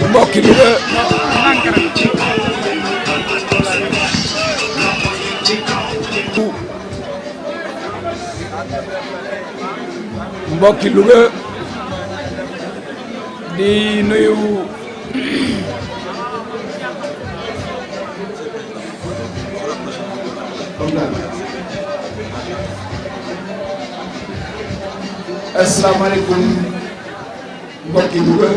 mbokki Louga mbokki Louga di nuyu asalaamaaleykum mbokki Louga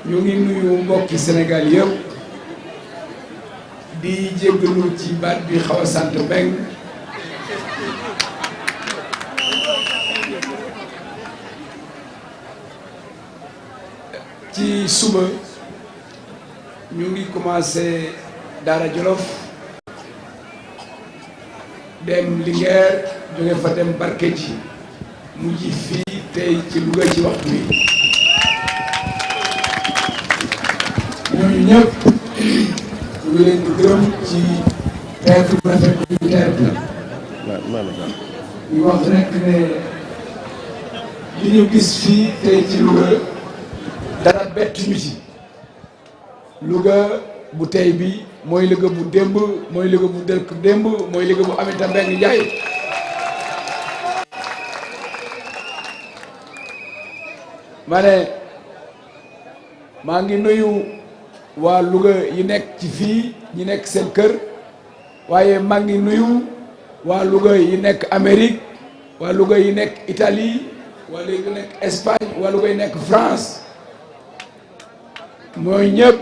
ñu ngi nuyu mbokki Sénégal yëpp di jéggalu ci baat bi xaw a sant Mbeng ci suba ñu ngi commencé Daara Jolof dem Linguère jóge fa dem Barkédji mujj fii tey ci Louga ci waxtu wi ñooñu ñëpp ñu ngi leen di gërëm ci teertu bu rafet bi ñu teertu ñu wax rek ne li ñu gis fii tey ci Louga dara bett ñu ci Louga bu tey bi mooy Louga bu démb mooy Louga bu dëkk démb mooy Louga bu Aminata Mbengue Ndiaye ma ne maa ngi nuyu waa Louga yi nekk ci fii ñi nekk seen kër waaye maa ngi nuyu waa Louga yi nekk Amérique waa Louga yi nekk Italie waa Louga yi nekk Espagne waa Louga yi nekk France mooy ñëpp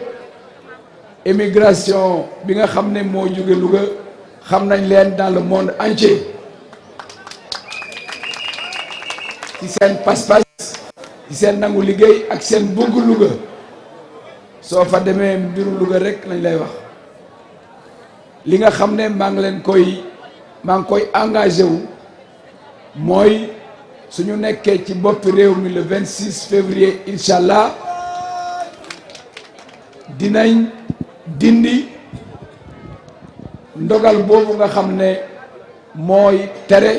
émigration bi nga xam ne moo jóge Louga xam nañ leen dans le monde entier ci seen pas-pas ci seen nangu liggéey ak seen bëgg Louga soo fa demee mbiru Louga rek lañ lay wax li nga xam ne maa ngi koy engagé wu mooy suñu nekkee ci boppi réew mi le 26 février incha allah dinañ dindi ndogal boobu nga xam ne mooy tere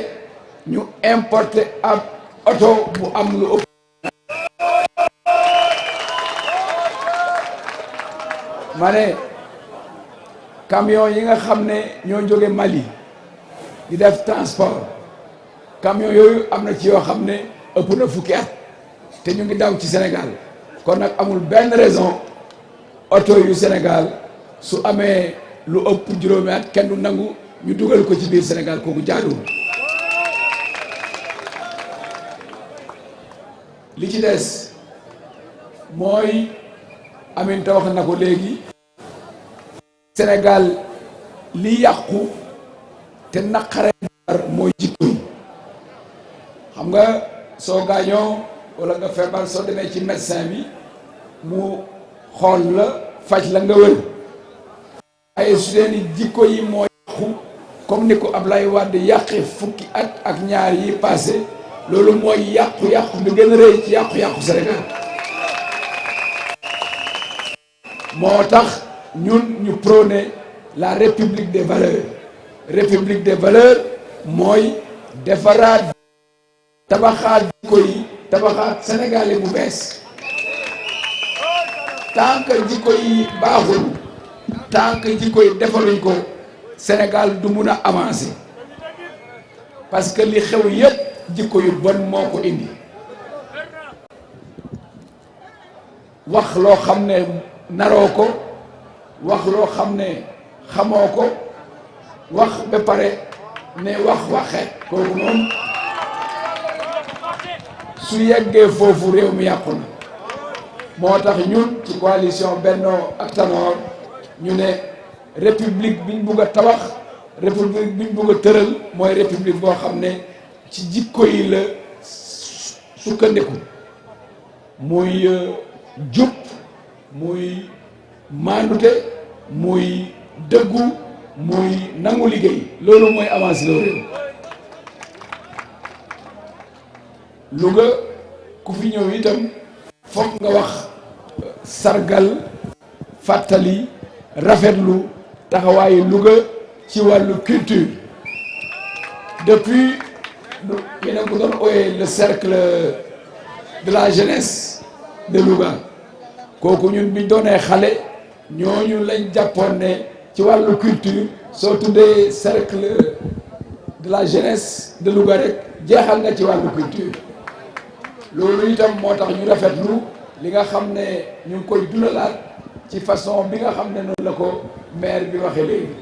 ñu importer ab oto bu am lu ëpp ma ne camion yi nga xam ne ñoo jóge Mali di def transport camion yooyu am na ci yoo xam ne ëpp na fukki at te ñu ngi daw ci Sénégal kon nag amul benn raison oto yu Sénégal su amee lu ëpp juróomi at kenn du nangu ñu dugal ko ci biir Sénégal kooku jaaduwul li ci des mooy Aminata wax na ko léegi Sénégal li yàqu te naqare mooy jikko yi xam nga soo gaañoo wala nga feebar soo demee ci médecin bi mu xool la faj la nga wër ay su dee ni jikko yi moo yàqu comme ni ko Ablaye Wade yàqe fukki at ak ñaar yi passé loolu mooy yàqu-yàqu bi gën a rëy ci yàqu-yàqu Sénégal moo tax ñun ñu prôné la république des valeurs mooy defaraat tabaxaat jikko yi tabaxaat Sénégal yi bu bees tant que jikko yi baaxul tant que jikko yi defaruñ ko Sénégal du mun a avancer parce que li xew yépp jikko yu bon moo ko indi wax loo xam ne naroo ko wax loo xam ne xamoo ko wax ba pare ne waxeet kooku moom su yeggee foofu réew mi yàqu na moo tax ñun ci coalition Benno ak Tanor ñu ne république biñ bugg a tabax république biñ bugg a tëral mooy république boo xam ne ci jikko yi la sukkandiku muy jub muy maandute muy dëggu muy nangu liggéey loolu mooy avancé loo réew Louga ku fi ñëw itam foog nga wax sargal fàttali rafetlu taxawaayu Louga ci wàllu culture depuis yéen a ko doon ooyee le cercle de la jeunesse de Louga kooku ñun biñ doonee xale ñooñu lañ jàppoon ne ci wàllu culture soo tuddee cercle de la jeunesse de Louga rek jeexal nga ci wàllu culture loolu itam moo tax ñu rafetlu li nga xam ne ñu ngi koy dundalaat ci façon bi nga xam ne noonu la ko maire bi waxee léegi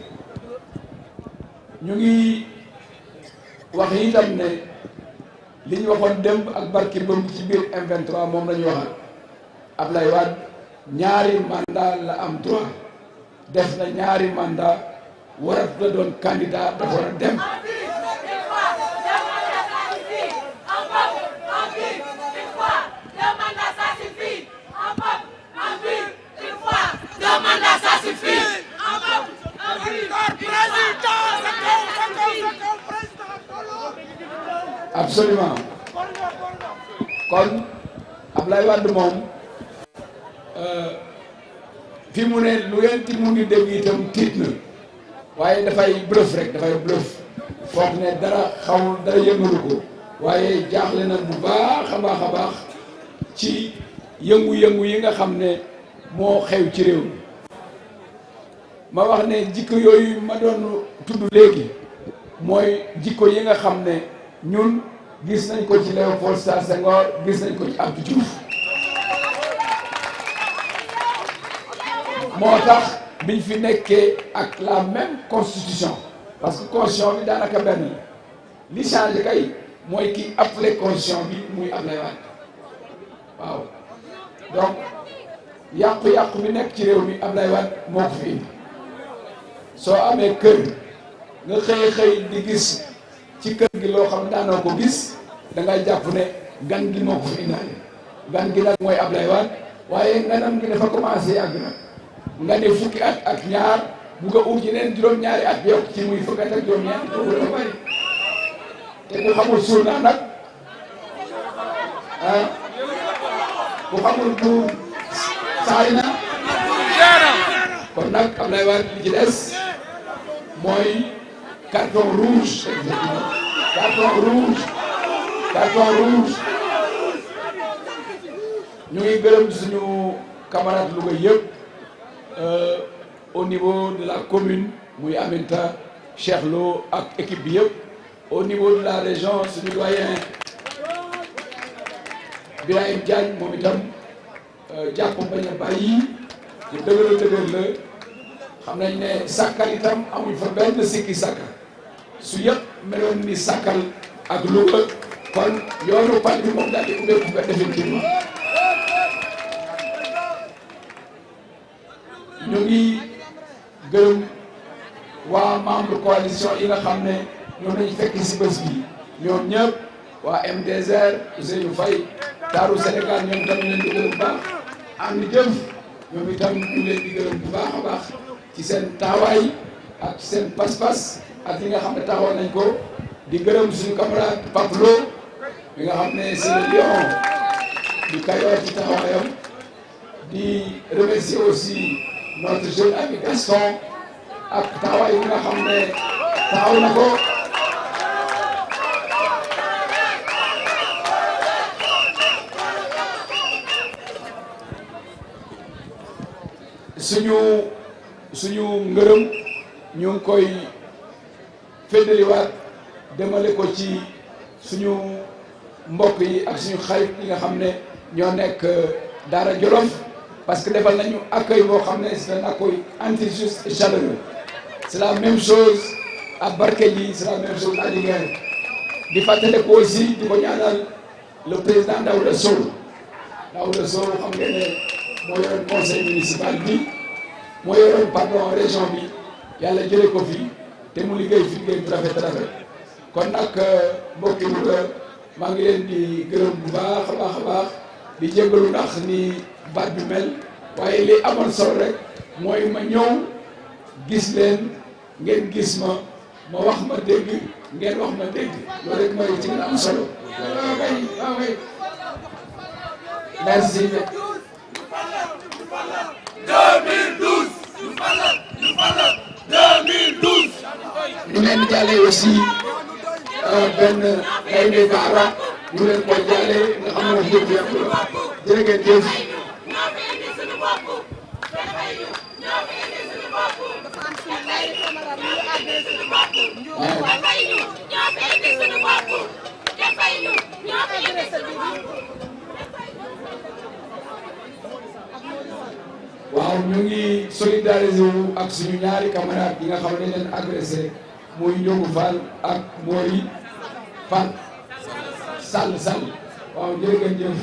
ñu ngi wax itam ne li ñu waxoon démb ak barki bëmb ci biir M23 moom la ñu waxaat Ablaye Wade ñaari mandat la am droit def na ñaari mandat warat la doon candidat dafa war a dem absolument kon Ablaye Wade moom fi mu ne lu ngeen ti mu ngi dégg itam tiit na waaye dafay bluff rek dafay bluff foog ne dara xamul dara yëngalu ko waaye jaaxle na bu baax a baax a baax ci yëngu-yëngu yi nga xam ne moo xew ci réew mi ma wax ne jikko yooyu ma doon tudd léegi mooy jikko yi nga xam ne ñun gis nañ ko ci Léopold Sédar Senghor gis nañ ko ci Abdou Diouf moo tax biñ fi nekkee ak la même constitution parce que constitution bi daanaka benn li changé kay mooy ki appelé constitution bi muy Ablaye Wade waaw donc yàqu-yàqu bi nekk ci réew mi Ablaye Wade moo ko fi indi soo amee kër nga xëy di gis ci kër gi loo xam ne daanoo ko gis da ngay jàpp ne gan gi moo ko fi indaale gan gi nag mooy Ablaye Wade waaye nganam gi dafa commencé yàgg na nga ne fukki at ak ñaar bu nga ut yeneen juróom-ñaari at yokk ci muy fukki at ak juróom-ñaari kooku dafa bari te ku xamul suur naa nag ku xamul buur saay na kon nag Ablaye Wade li ci des mooy carton rouge exactement carton rouge ñu ngi gërëm suñu camarade Louga yëpp au niveau de la commune muy Aminta Cheikh Lo ak équipe bi yëpp au niveau de la région suñu doyen Birahim Diagne moom itam jàpp bañ a bàyyi ci dëgër la xam nañ ne sàkkal itam amuñ fa benn sikki sàkka su yëpp meloon ni sàkkal ak Louga kon yoonu pal bi moom daal di ubbeeku ba définitivement ñu ngi gërëm waa membre coalition yi nga xam ne ñoom lañ fekk si bés bi ñoom ñëpp waa MDSR Ousseynou Faye Taaru Sénégal ñoom itam ñu leen di gërëm bu baax am ni jëf ñoom itam ñu leen di gërëm bu baax a baax ci seen taxawaay ak seen pas-pas ak li nga xam ne taxawoon nañ ko di gërëm suñu camarade Pape Lo bi nga xam ne c'est le lion du Kayor ci taxawaayam di remercier aussi notre jeune ami Gaston ak taxawaay bi nga xam ne taxaw na ko suñu ngërëm ñu ngi koy feddaliwaat demale ko ci suñu mbokk yi ak suñu xarit yi nga xam ne ñoo nekk Daara Jolof parce que defal nañu accueil boo xam ne c'est un accueil anti-juste et chaleureux c'est la même chose à Barkédji c'est la même chose à Linguère di fàttale ko aussi di ko ñaanal le président Daouda Sow xam ngeen ne moo yoroon conseil municipal bi moo yoroon région bi yàlla jëlee ko fi te mu liggéey fi liggéey bu rafet kon nag mbokki Louga maa ngi leen di gërëm bu baax a baax di jégalu ndax ni baat bi mel waaye li amoon solo rek mooy ma ñëw gis leen ngeen gis ma wax ma dégg ngeen wax ma dégg loolu rek mooy ci gën a am solo. waaw kay merci. 2012 ñu leen di jàllee aussi benn ay baara ñu leen koy jàllee nga xam ne wax dëgg yàlla jërë ngeen jëf. waaw ñu ngi solidarisé wu ak suñu ñaari camarades yi nga xam ne leen agressé muy Ndiogu Fall ak Mori Fall Sall waaw jërëjëf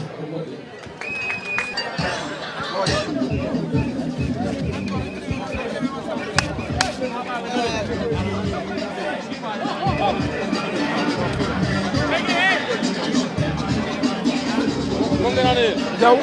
Jaw